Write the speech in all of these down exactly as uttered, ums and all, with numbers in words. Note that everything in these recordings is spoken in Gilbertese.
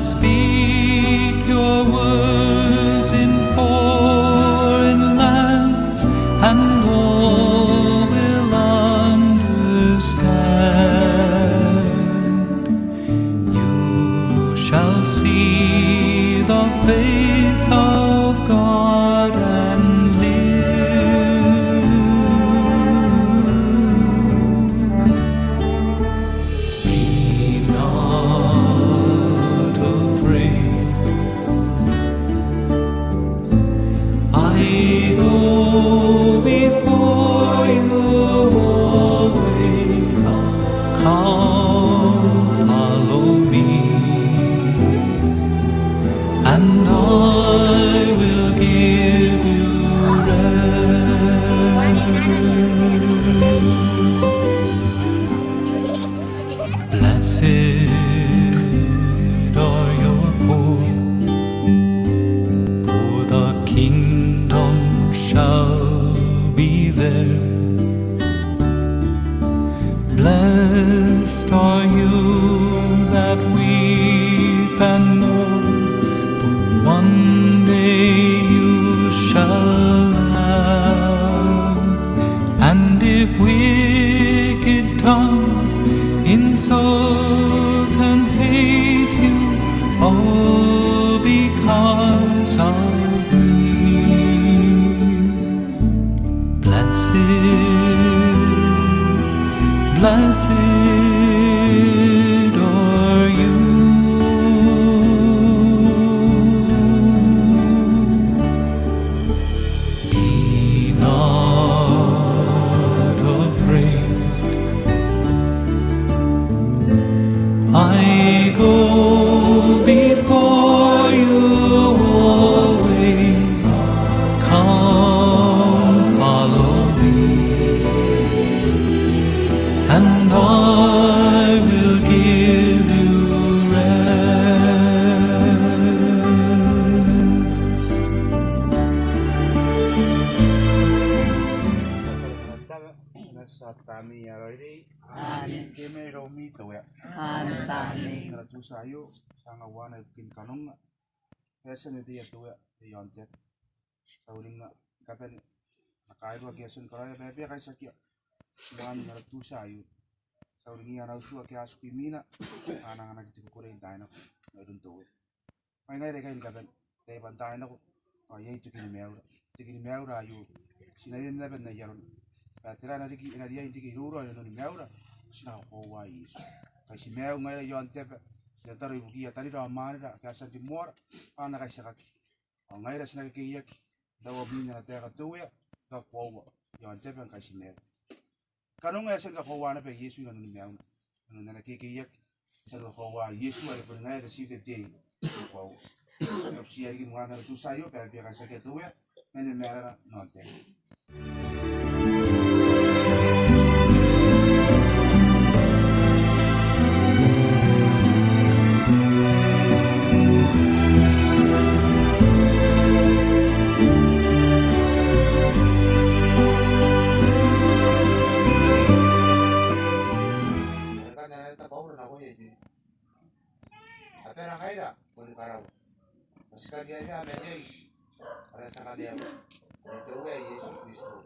Speak your words in foreign lands, and all will understand. You shall see the face of God and live. Be not afraid. I go before you always. Come, follow me, and I will give you rest. Blessed are your poor, for the kingdom shall be theirs. Blessed are you that weep and mourn, for one day you shall laugh. And if wicked tongues insult and hate you, all because of me. Blessed, blessed are you. Be not afraid. I go before you always. Come, follow me, and I will give you rest. Amen. Amen. Ara tusa aio, ti a anganna ibukin kanonga. E a tia n te Uea, te Uea ae te Atua. Ti a uringa ni kabane, ni kairua ke e a tia ni karaoia bwa e a kaitiakia. Imwain ara tusa aio, ti a uringiia ana utu ake a tiku imwina, a na anganaki te kukurei n taai nako mairoun te Uea. Mai ngaira ikai ni kabane, te tai bwa n taai nako, ao iai tokin maiura. Tokin maiura aio, ti na riai naba n ai arona. Bwa tera ae na riki, e na riai n riki iroura i nanoni maiura, ti na kakoaua Iesu. Ngkai ti maiu ngaira i aon te aba, ti tataro ibukiia tarira ao mwanera ake a tia n rimoara, a na kaitiakaki. Ao ngaira ti na kekeiaki, n taua mwin ana taeka te Uea, ni kakoaua i aon te aba ngkai ti maiu. Kanonga e a tia ni kakoaua naba Iesu i nanoni maiuna. Nanon ana kekeiaki, e a tia ni kakoaua Iesu are boni ngaia te Tibwa te Tei ni Koaua. E a butiia riki ni mwanan ara tusa aio, bwa e a kaitiakia te Uea, ma e na maarara n aon te aba. Ngkana e na reta Bauro nakoia i Tiribi, a bwara ngaira boni karaua bwa ti kariaria ma iai ara tia kamaiu, te Uea Iesu Kristo.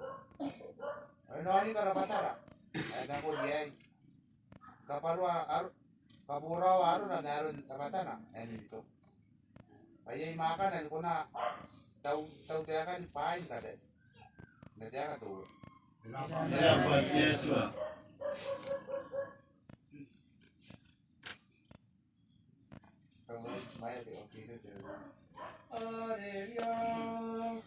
Ao e na oniika rabwatara ae e mwakuri iai, ni kabwaroa aro-, kabwaroa arona ma aron rabwatana ae mimi toko. Bwa iai mwaakana ni kona n tau, tautaekan bwaai ni kabane. E na taeka te Uea. E rabwa Iesu. Aleluia.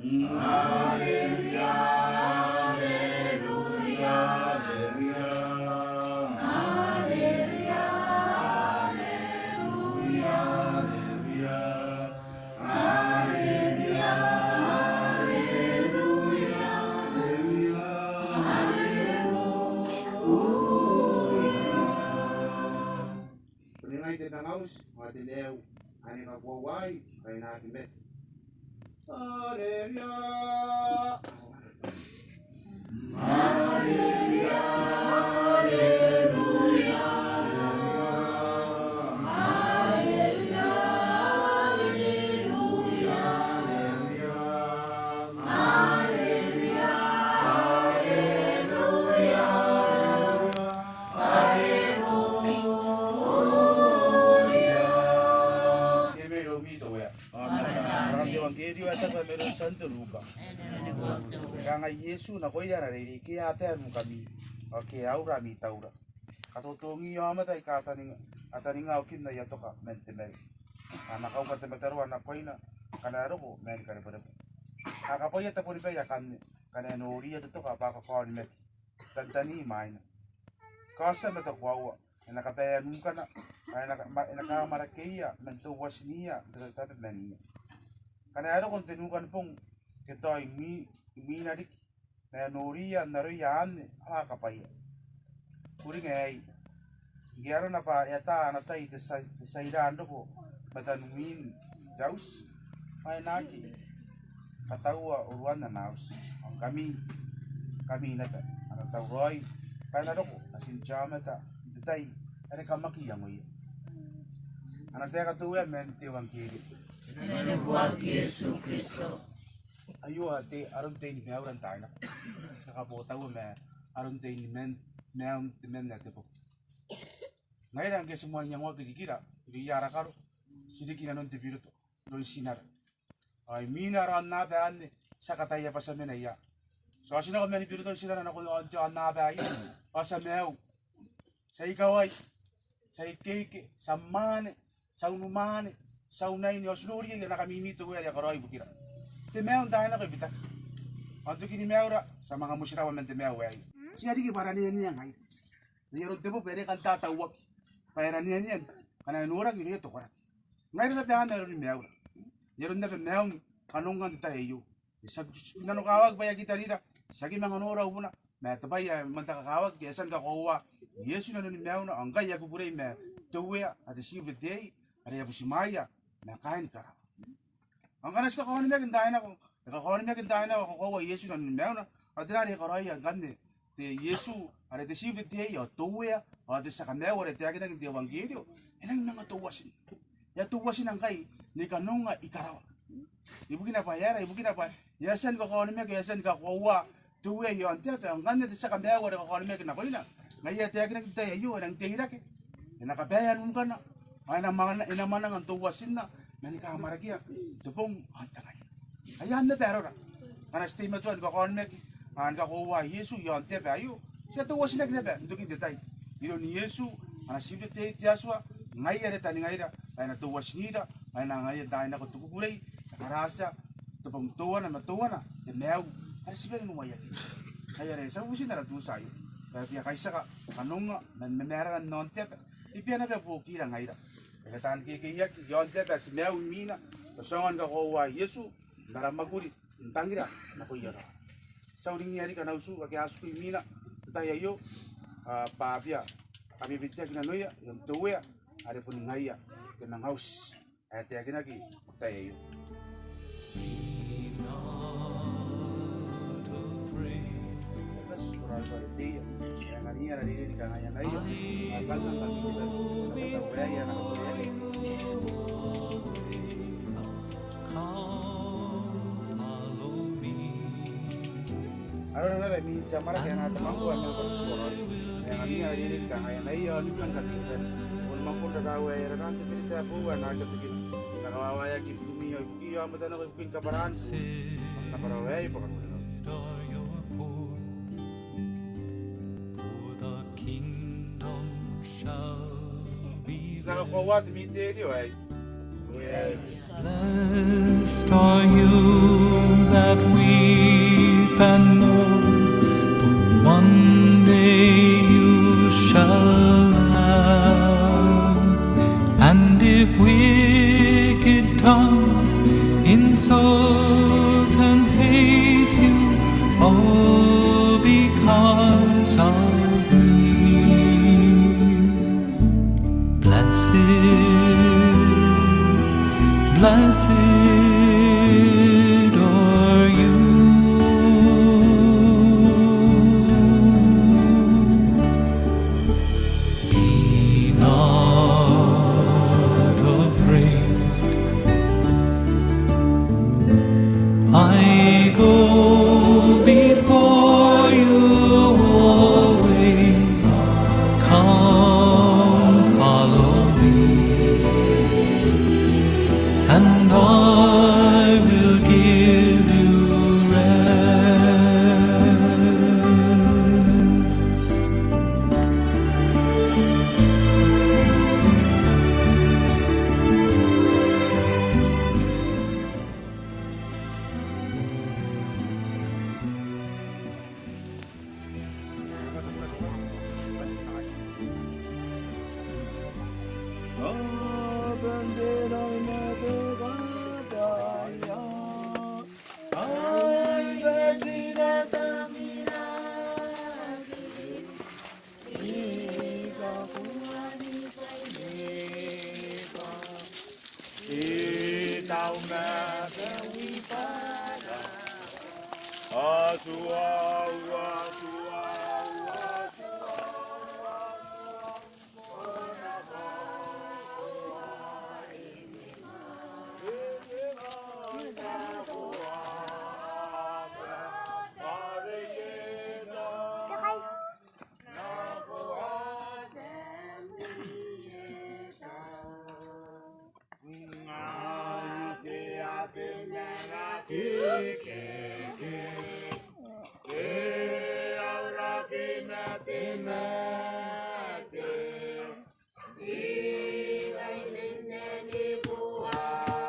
Aleluia, aleluia, aleluia. Aleluia, aleluia, aleluia. Aleluia, aleluia, aleluia. Aleluia. Boni ngai te manga uti, ao te maiu, ane kakoauai, ao e na aki mate. Aleluia. Amen. Te Euangkerio ae tabu mairoun Santo Ruka. E kangai Iesu nakoia ana reirei, ke a bae nukami, ao ke a ura ami taura. Katotongi aomata aika a taninga, a taninga okin aia toka man te maiu. A na kauka te mataroa nakoina, ngkana e roko man karebwerebwe. A kabwaia tabonibai akanne, ngkana e noriia te toka bwa kakaonimaki. Tantani mwaina. Kaotia ma te koaua, e na kabaea nukana, ao e na ka-, ma-, e na kaamwarakeia man teuatinia n te tatabe maniia. Ngkana e roko n te nukanibong, ke tao imwi-, imwina riki, ma e noriia n aroia anne, ao a kabwaia. Uringa aei, ngke arona bwa e ata ana tai te tia-, te tiaira n roko mataniwin te auti, ao e na aki kataua uruan ana auti. Ao ngkami, ngkami naba, a na tauraoi bwa e na roko natin te aomata n te tai are kam aki iangoia. Ana taeka te Uea man te Euangkerio. Ko na bane Iesu Kristo. Aio aron te aini maiura n taai nako. Kakabotaua ma aron te aini man, maiun te man ae te boki. Ngaira ngke ti moan iangoaki rikira irouia ara karo, ti riki inanon te biroto iroun tinara. Ao imwina ara aonnaba anne, ti a kataia bwa ti a mena ia. Ti a otinako man biroton tinara nako iaon te aonnaba aei, ao ti a maiu. Ti a ikawai, ti a ikeike, ti a mwaane, ti a unimwaane, ti a unaine, ao ti nori aia nakamimi te Uea are e karaoi ibukira. Te maiu n taai nako e bitaki. Ao n tokin maiura, ti a manga motirawa man te maiu aei. Ti a riki bwa raneanea ngaira. N ai aron te bobo are e kan tatauaki bwa e raneanea ngkana e noraki irouia te koraki. Ngaira naba anne aroni maiura. N ai aron naba maiun kanonga n te tai aio. E tiaki, ti nanokawaki bwa e aki tarira, ti aki manga nora ubuna, ma te bwai ae moan te kakawaki, e a tia ni kakoaua Iesu inanoni maiuna, ao ngkai e a kukurei ma te Uea, ao te Tia Tei are e a butimwaea ma kaain karawa. Ao ngkana ti kakaonimaki n taai nako, e kakaonimaki n taai nako kakoaua Iesu inanoni maiuna, ao tera are e karaoia ngkanne te Iesu are te Tia Tei ao te Uea ao te tia Kamaiu are e taekinaki n te Euangkerio? E nangi manga teuatina. E a teuatina ngkai ni kanonga i karawa. Ibukina bwa e aera, ibukina bwa e a tia ni kakaonimaki, e a tia ni kakoaua te Uea iaon te aba, ao ngkanne te tia Kamaiu are kakaonimaki nakoina, ngaia e taekinaki n te tai aio, e nangi teirake. E na kabaea nukana, ao e na manga-, e na mwananga n teuatinna, ma ni kaamwarakia te bong ao te ngaina. Ai anne naba arora. Ngkana ti teimatoa ni kakaonimaki, ao ni kakoaua Iesu iaon te aba aio, ti a teuatinaki naba n tokin te tai iroun Iesu, ana Tia Tei te Atua, ngaia are taningaira, bwa e na teuatinira, bwa e na angaia n taai nako te kukurei, te karatia, te bong teuana ma teuana, te maiu are ti bane n uaiakina. Ngaia are ti a bubuti n ara tutia aio bwa e bia kaitiaka kanonga man mamaarara n aon te aba, e bia naba buokira ngaira. E kataan kekeiaki iaon te aba ae ti maiu imwina, ti a aonga ni kakoaua Iesu n ara mwakuri n tangira nakoia raora. Ti a uringiia riki ana utu ake a tiku imwina n te tai aio, ao bwa a bia kabebeteaki nanoia iroun te Uea are boni ngaia te manga uti ae taekinaki n te tai aio. Arona naba imwin te amwarake ae na tamangko ae mena bwa ti tuaraoi. E anganira ara reirei ni kangai, anaia ao nimangkami ni bane. Ao ni mangkon raraau ae e rara n te berita ae boou ae na aki tokina. E na kawawaeaki ibukimi ao ibukiia aomata nako ibukin kabwaraan te Uea. Kam na karaoa aei bwa kanoan te Uea. Ti na kakoaua te miterio aei. Blessed are you that weep and mourn, for one day you shall laugh. And if wicked tongues insult and hate you, all because of me, blessed, blessed are you.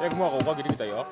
E, ke moa ko, ko aki rikita io.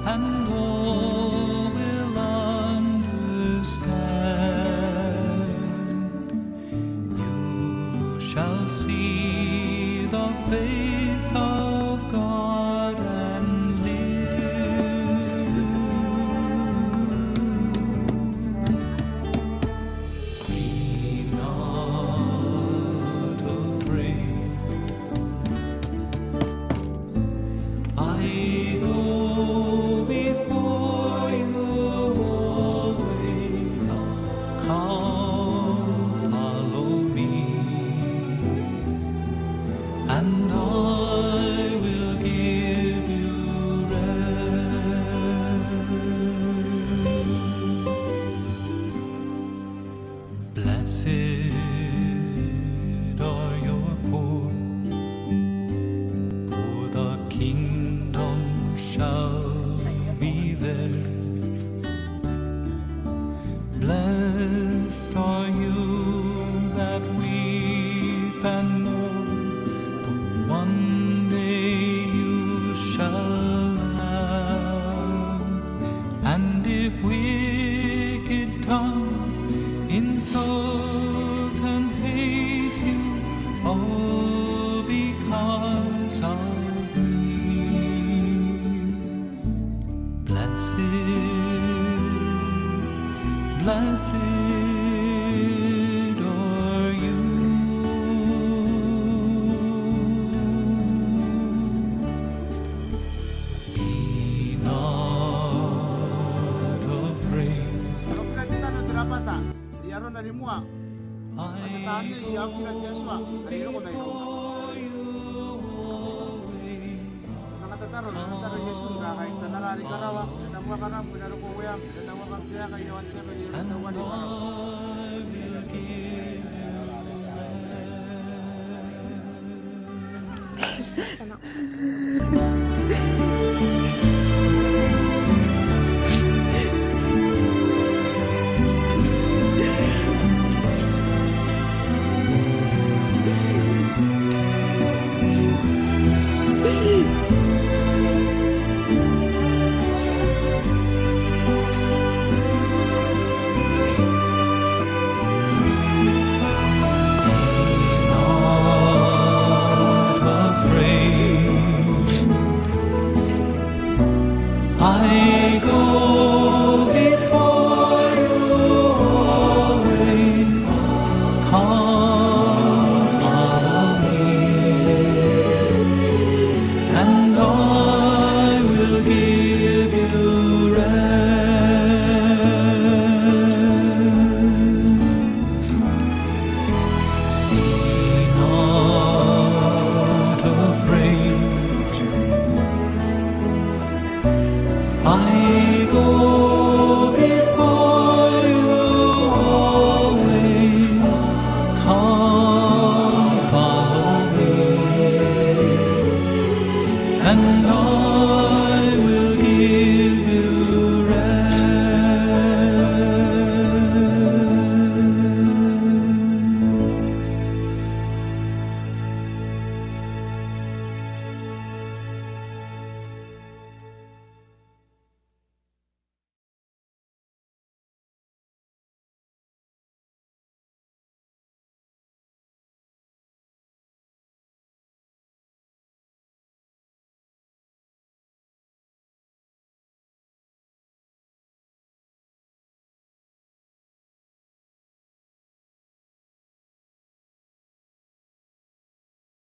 And all will understand. You shall see the face of God and live. Be not afraid. I go before you always. Come, follow me, and I will give you rest. Blessed are your poor, for the kingdom shall be theirs. Blessed are you that weep and mourn, for one day you shall laugh. And if wicked tongues insult and hate you, all because of me. Blessed, blessed are you. Be not afraid. Ao kira te tano te rabwata, i arona ni moa. Ao te taane i aokira te Atua are e roko mairouna. Manga tataro, tataro Iesu ni kakai, Tamara are i karawa, te Tamara are i karawa, te Tamara are i karawa. N